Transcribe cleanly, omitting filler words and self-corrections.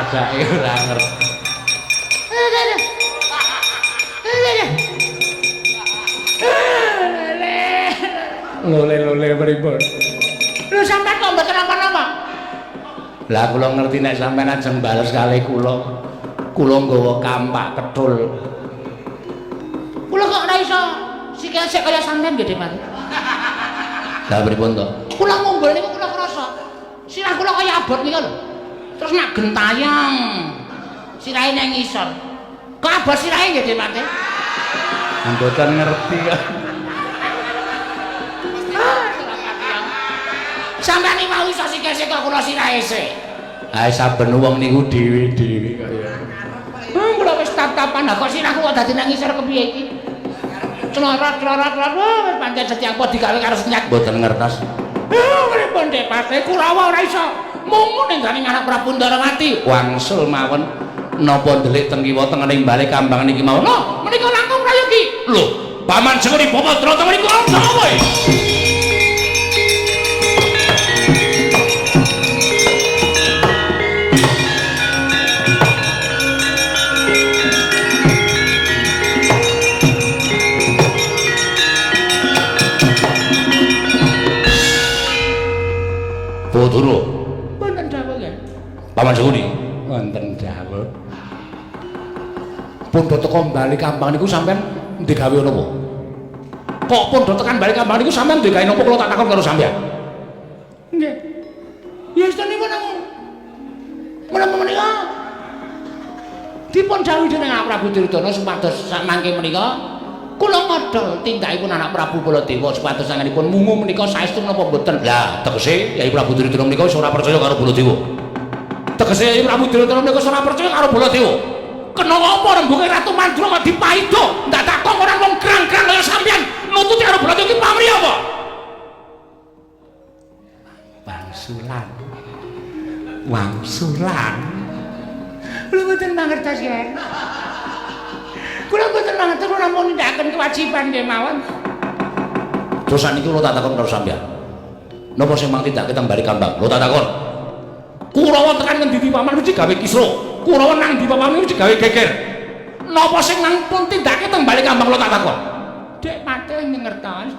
Padake ora ngerti. Lole-lole pripun? Lho sampean kok mboten napa-napa? Lah kula ngerti nek sampean ajeng bales kalih kula. Kula nggawa kampak kethul. Kula kok ora iso sikil sik kaya sampean nggih, Dik Mas. Lah pripun to? Kula ngumbul niku kula krasa. Sirah kula kaya abot nika lho. Terus nak gentayang. Sirahe nang ngisor. Kok abot sirahe nggih, Dik Mas? Mboten ngerti kok. Sampeyan iki mau iso sikil sik kok kula sirahe sik. Ah saben wong niku dhewe-dhewe kaya. Kula wis tap-tapan, lah kok sirahku kok dadi nang ngisor kepiye iki? Clorot-clorot wah wis pancen setiap apa digawe karo senyak. Mboten ngertos. Pripun Dik Pate Kurawa ora iso mungu ning gane anak Prabu Ndarawati. Wangsul mawon napa ndelik teng kiwa tengening bale kambang niki mawon. Lho, menika langkung prayogi. Lho, Paman Sengkuni Bapak Drata menika ana apa iki? Bathara, Wonten dawuh nggih. Paman Sengkuni. Wonten dawuh. Pun do teko bali kambang niku sampean digawe napa? Kok pun do tekan bali kambang niku sampean digawe napa kula tak takon karo sampean? Nggih. Ya istanipun namung menapa menika dipun dawuhi dening Anak Prabu Duryudana supados samangke menika kula ngodhol tindakipun Anak Prabu Baladewa supados anggenipun mungu menika saestu menapa mboten. Lah, tegese Yai Prabu Duryudana menika wis ora percaya karo Baladewa. Tegese Yai Prabu Duryudana menika wis ora percaya karo Baladewa. Kena apa rembuge Ratu Mandura kok dipaido ndadak kongkonan wong grang-grang kaya sampean nututi karo Baladewa iki pamrih apa? Wangsulan. Wangsulan. Lho mboten mangertos yen. Kula mboten mangertos kula namung nindakaken kewajiban nggih mawon. Terus saniki kula tak takon karo sampean. Napa sing mang tindake teng bali kambang? Kula tak takon. Kurawa tekan ngendi paman mesti gawe kisruh. Kurawa nang ndi paman mesti gawe geger. Napa sing nang pun tindake teng bali kambang kula tak takon. Dek Pate ngertos.